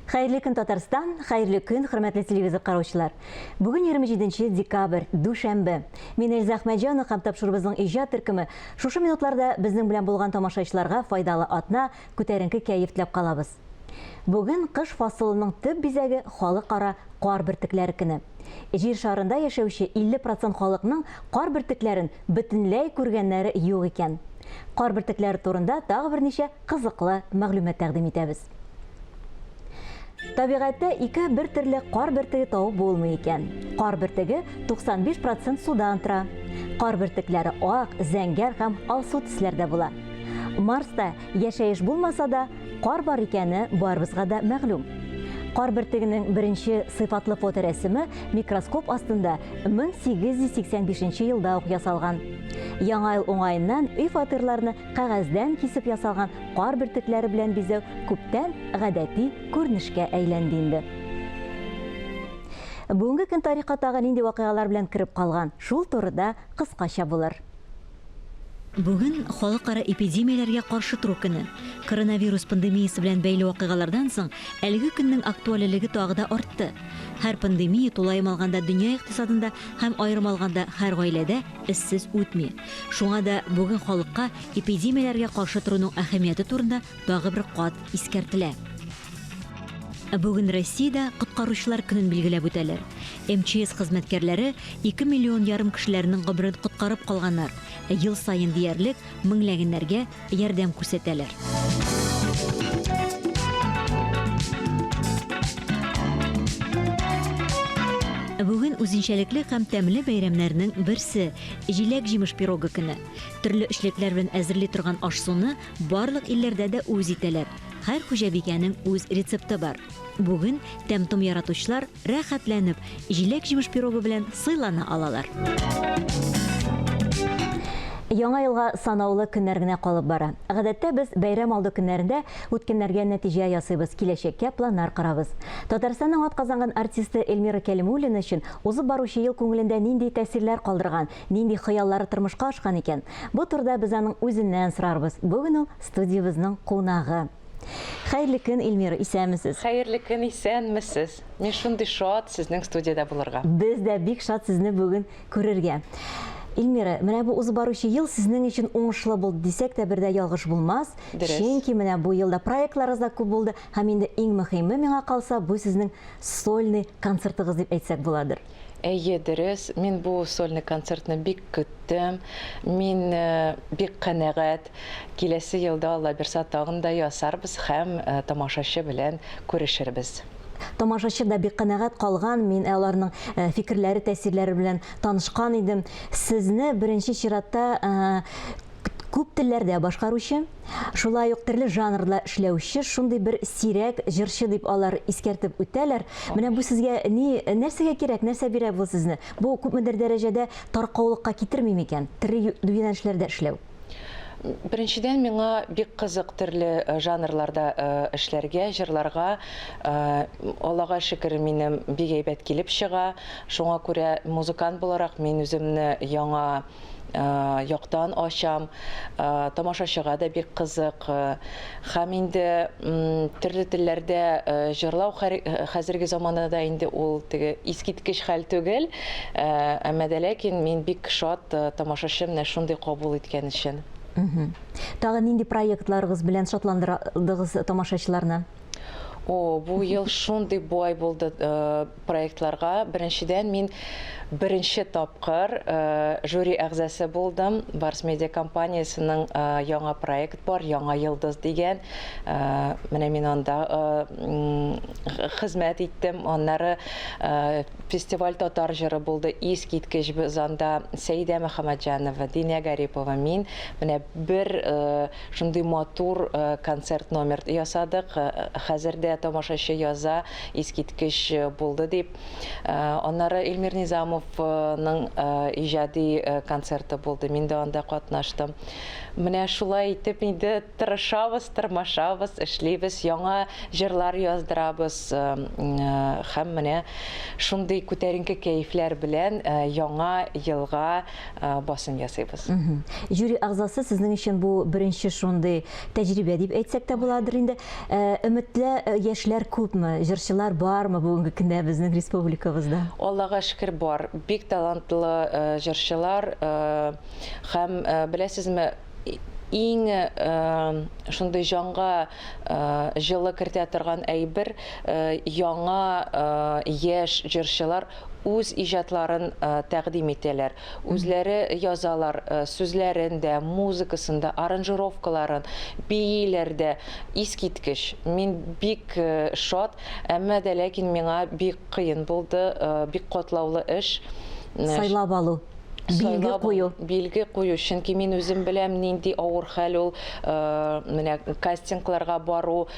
Хәерле көн, Татарстан, хәерле көн, хөрмәтле телевизор караучылар. Бүген 27 декабрь, дүшәмбе. Мин Эльза Әхмәтҗанова һәм тапшыруыбызның иҗат төркеме шушы минутларда безнең белән булган тамашачыларга файдалы атна, күтәренке кәеф теләп калабыз. Бүген кыш фасылының төп бизәге халыкара кар бөртекләре көне. Җир шарында яшәүче 50 процент халыкның кар бөртекләрен бөтенләй күргәннәре юк икән. Кар бөртекләре турында тагы берничә кызыклы мәгълүмат тәкъдим итәбез. Табигатьтә ике бер төрле кар бөртеге табып булмый икән. Кар бөртеге 95 процент судан тора. Кар бөртекләре ак, зәңгәр һәм алсу төсләрдә була. Марста яшәеш булмаса да, кар бар икәне барыбызга да мәгълүм. Кар бөртегенең беренче сыйфатлы фоторәсеме микроскоп астында 1885 елда ук ясалган. Яңа ел уңаеннан өй фатирларны кәгазьдән кисеп ясалган кар бөртекләре белән бизәү күптән гадәти күренешкә әйләнде инде. Бүгенге көн тарихка тагы нинди вакыйгалар белән кереп калган, шул турыда кыскача булыр. Бүген Халыкара эпидемияләргә каршы тору көне. Коронавирус пандемиясе белән бәйле вакыйгалардан соң әлеге көннең актуальлелеге тагы да артты. Һәр пандемия тулаем алганда дөнья икътисадында һәм аерым алганда һәр гаиләдә эзсез үтми. Шуңа да бүген халыкка эпидемияләргә каршы торуның әһәмияте турында тагы бер кат искәртелә. Бүген Россиядә Коткаручылар көнен билгеләп үтәләр. МЧС хезмәткәрләре 2 миллион ярым кешеләрнең гомерен коткарып калганнар, ел саен диярлек меңләгәннәргә ярдәм күрсәтәләр. Бүген үзенчәлекле һәм тәмле бәйрәмнәрнең берсе, җиләк-җимеш пирогы көне. Төрле эчлекләр белән әзерли торган аш-суны барлык илләрдә дә үз итәләр. Һәр хуҗабикәнең үз рецепты бар. Бүген тәм-том яратучылар Рәхәтләнеп, җиләк-җимеш пирогы белән сыйлана алалар. Яңа елга санаулы көннәр генә калып бара. Гадәттә без бәйрәм алды көннәрендә үткәннәргә нәтиҗә ясыйбыз, киләчәккә планнар корабыз. Татарстанның атказанган артисты Эльмира Кәлимуллина өчен узып баручы ел күңелендә нинди тәэсирләр калдырган, нинди хыяллары тормышка ашкан икән? Бу турыда без аның үзеннән сорарбыз. Бүген ул студиябезнең кунагы. Хәерле көн, Эльмира, исәнмесез. Хәерле көн, исәнмесез. Мин шундый шат сезнең студиядә булырга. Без дә бик шат сезне бүген күрергә. Эльмира, менә бу узып баручы ел сезнең өчен уңышлы булды дисәк тә бер дә ялгыш булмас. Дөрес. Чөнки менә бу елда проектларыгыз да күп булды һәм инде иң мөһиме миңа калса, бу сезнең сольный концертыгыз дип әйтсәк буладыр. Әйе, дөрес. Мин бу сольный концертны бик көттем. Мин бик канәгать. Киләсе елда, Алла бирса, тагын да ясарбыз һәм тамашачы белән күрешербез. Тамашачы да бик канәгать калган, мин аларның фикерләре, тәэсирләре белән танышкан идем. Сезне беренче чиратта күп телләрдә башкаручы, шулай ук төрле жанрда эшләүче шундый бер сирәк җырчы дип алар искәртеп үтәләр. Менә бу сезгә ни, нәрсәгә кирәк, нәрсә бирә бу сезне? Бу күпмедер дәрәҗәдә таркаулыкка китерми микән, төрле юнәлешләрдә эшләү? Беренчедән, миңа бик кызык төрле жанрларда эшләргә, җырларга. Аллага шөкер, минем бик әйбәт килеп чыга. Шуңа күрә музыкант буларак мин үземне яңа яктан ачам. Тамашачыга да бик кызык. Һәм инде төрле телләрдә җырлау хәзерге заманада инде ул теге искиткеч хәл түгел. Әмма дә ләкин мин бик шат тамашачы менә шундый кабул иткән өчен. Тагын нинди проектларыгыз белән шатландырдыгыз тамашачыларны? О, бу ел шундый бай булды проектларга. Беренчедән, мин беренче тапкыр жюри әгъзасы булдым. Барс Медиа компаниясенең яңа проект бар, Яңа йолдыз дигән. Менә мин анда хезмәт иттем. Аннары фестиваль татар җыры булды, искиткеч. Без анда Сәйдә Мөхәммәтҗанова, Динә Гарипова, мин менә бер Шундый матур концерт номер ясадык. Хәзер дә тамашачы яза, искиткеч булды дип. Аннары Эльмир Низамов. Низамовның иҗади концерты булды, мин дә анда катнаштым. Менә шулай итеп инде тырышабыз, тырмашабыз, эшлибез, яңа җырлар яздырабыз һәм менә шундый күтәренке кәефләр белән яңа елга басым ясыйбыз. Жюри әгъзасы сезнең өчен бу беренче шундый тәҗрибә дип әйтсәк тә буладыр инде. Өметле яшьләр күпме, җырчылар бармы бүгенге көндә безнең республикабызда? Аллага шөкер, бар. Бик талантлы җырчылар. Һәм, беләсезме, иң шундый җанга җылы кертә торган әйбер, яңа яшь җырчылар үз иҗатларын тәкъдим итәләр. Үзләре язалар сүзләрен дә, музыкасын да, аранжировкаларын, бииләр дә. Искиткеч. Мин бик шат, әмма дә ләкин миңа бик кыен булды, бик катлаулы эш. Сайлап алу. Билге кую. Билге кую, чөнки мин үзем беләм, нинди авыр хәл ул, менә кастингларга бару,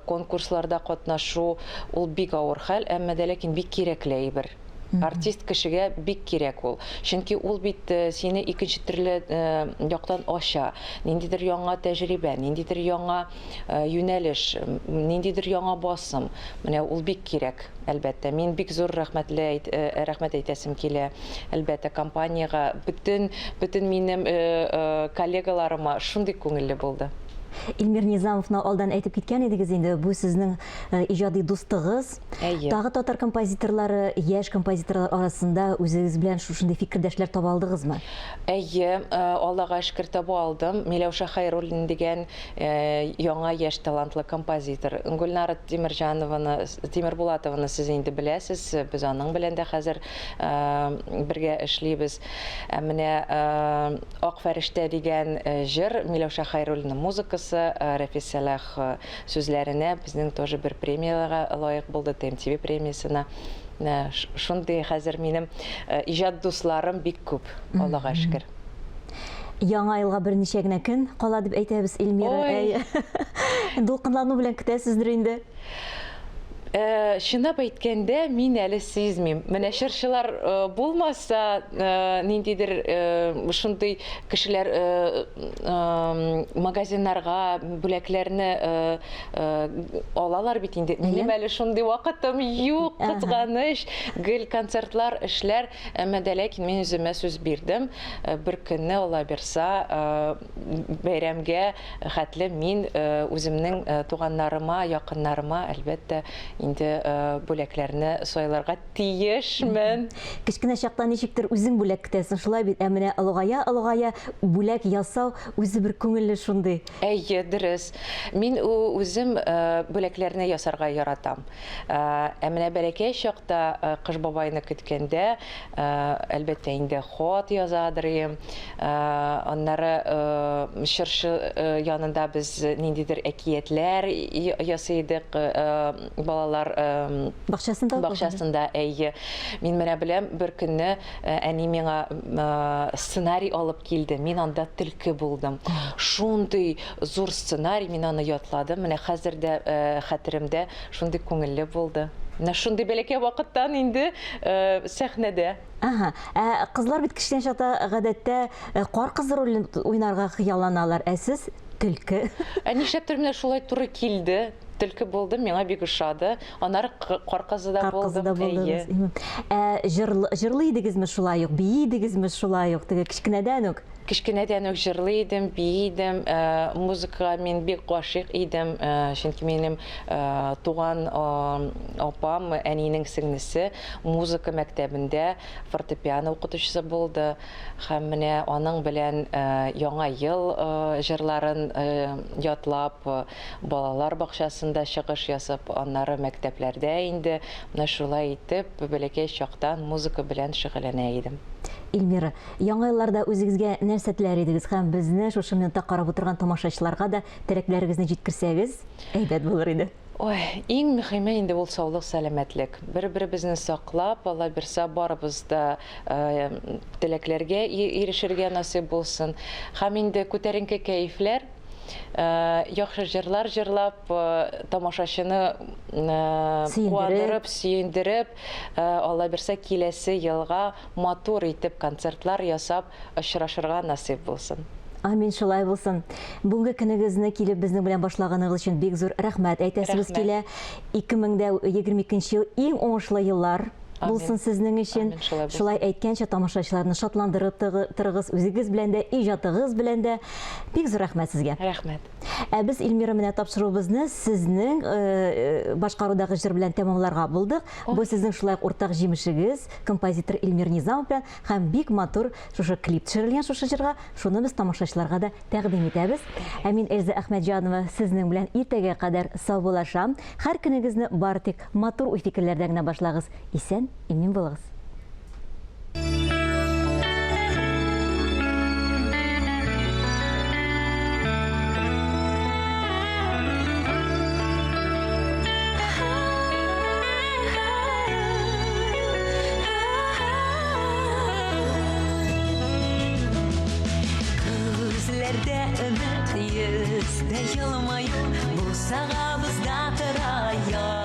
конкурсларда катнашу, ул бик авыр хәл, әмма дә ләкин бик кирәкле әйбер. Артист кешегә бик кирәк ул. Чөнки ул бит сине икенче төрле яктан ача. Ниндидер яңа тәҗрибә, ниндидер яңа юнәлеш, ниндидер яңа басым. Менә ул бик кирәк. Әлбәттә, мин бик зур рәхмәтле әйт, э, рәхмәт әйтәсем килә. Әлбәттә, компаниягә, бөтен, бөтен минем э, э, коллегаларыма шундый күңелле булды. Илмир Низамовны алдан әйтеп киткән идегез инде, бу сезнең иҗади дустыгыз. Әйе. Тагы татар композиторлары, яшь композиторлар арасында үзегез белән шушындый фикердәшләр таба алдыгызмы? Әйе, Аллага шөкер, таба алдым. Миләүшә Хәйруллина дигән яңа яшь талантлы композитор. Гөлнара Тимерҗанованы, Тимербулатованы сез инде беләсез, без аның белән дә хәзер бергә эшлибез. Ә менә Ак фәрештә дигән җыр Миләүшә Хәйруллина музыкасы, Рәфис Сәлах сүзләренә безнең тоже бер премиягә лаек булды, ТМТВ премиясенә. Менә шундый хәзер минем иҗат дусларым бик күп, Аллага шөкер. Яңа елга берничә генә көн кала дип әйтәбез, Эльмира. Ой. Дулкынлану белән көтәсездер инде. Э, чынлап әйткәндә, мин әле сизмим. Менә чыршылар э, булмаса, э, ниндидер шундый кешеләр магазиннарга бүләкләрне алалар бит инде. Минем әле шундый вакытым юк, кызганыч. Гел концертлар, эшләр. Әмма дә ләкин мин үземә сүз бирдем, бер көнне, Алла бирса, бәйрәмгә хәтле мин үземнең туганнарыма, якыннарыма, әлбәттә, инде бүләкләрне сайларга тиешмен. Кечкенә чакта ничектер үзең бүләк көтәсең, шулай бит? Ә менә олыгая-олыгая бүләк ясау үзе бер күңелле шундый. Әйе, дөрес. Мин үзем бүләкләрне ясарга яратам. Ә менә бәләкәй чакта Кыш бабайны көткәндә, әлбәттә инде, хат язадыр идем. Аннары чыршы янында без ниндидер әкиятләр ясый идек, балалар бакчасында. Бакчасында, әйе. Мин менә беләм, бер көнне әни миңа сценарий алып килде. Мин анда төлке булдым. Шундый зур сценарий, мин аны ятладым. Менә хәзер дә хәтеремдә, шундый күңелле булды. Менә шундый бәләкәй вакыттан инде сәхнәдә. Ага. Ә кызлар бит кечкенә чакта гадәттә кар кызы ролен уйнарга хыялланалар, ә сез төлке. Ә нишләптер менә шулай туры килде. Төлке булдым, миңа бик ошады. Аннары кар кызы да Кар кызы булдым. да булдыгыз. Әйе. Ә җырлый идегезме шулай ук, бии идегезме шулай ук, теге кечкенәдән үк? Кечкенәдән үк җырлый идем, бии идем. Музыкага мин бик гашыйк идем, чөнки минем туган апам, әнинең сеңлесе, музыка мәктәбендә фортепиано укытучысы булды. Һәм менә аның белән Яңа ел җырларын ятлап, балалар бакчасында чыгыш ясап, аннары мәктәпләрдә инде менә шулай итеп бәләкәй чактан музыка белән шөгыльләнә идем. Эльмира, Яңа елларда үзегезгә нәрсә теләр идегез һәм безне шушы минутта карап утырган тамашачыларга да теләкләрегезне җиткерсәгез, әйбәт булыр иде. Ой, иң мөхиме инде ул саулык, сәламәтлек. Бер-беребезне саклап, Алла бирса, барыбыз да теләкләргә ирешергә насыйп булсын. Һәм инде күтәренке кәефләр. Яхшы җырлар җырлап, тамашачыны куандырып, сөендереп, Алла бирсә, киләсе елга матур итеп концертлар ясап очрашырга насыйп булсын. Амин, шулай булсын. Бүгенге көнегезне килеп безнең белән башлаганыгыз өчен бик зур рәхмәт әйтәсебез килә. 2022 ел иң уңышлы еллар булсын сезнең өчен. Шулай әйткәнчә, тамашачыларны шатландырып торыгыз, үзегез белән дә, иҗатыгыз белән дә. Бик зур рәхмәт сезгә. Рәхмәт. Ә без, Эльмира, менә тапшыруыбызны сезнең башкарудагы җыр белән тәмамларга булдык. Бу сезнең шулай ук уртак җимешегез, композитор Эльмир Низамов белән һәм бик матур шушы клип төшерелгән шушы җырга. Шуны без тамашачыларга да тәкъдим итәбез. Ә мин, Эльза Әхмәтҗанова, сезнең белән иртәгә кадәр саубуллашам. Һәр көнегезне бары тик матур уй-фикерләрдән генә башлагыз. Исән, имин булыгыз. Күзләрдә өмет, йөздә елмаю, Бусагабызда тора яр.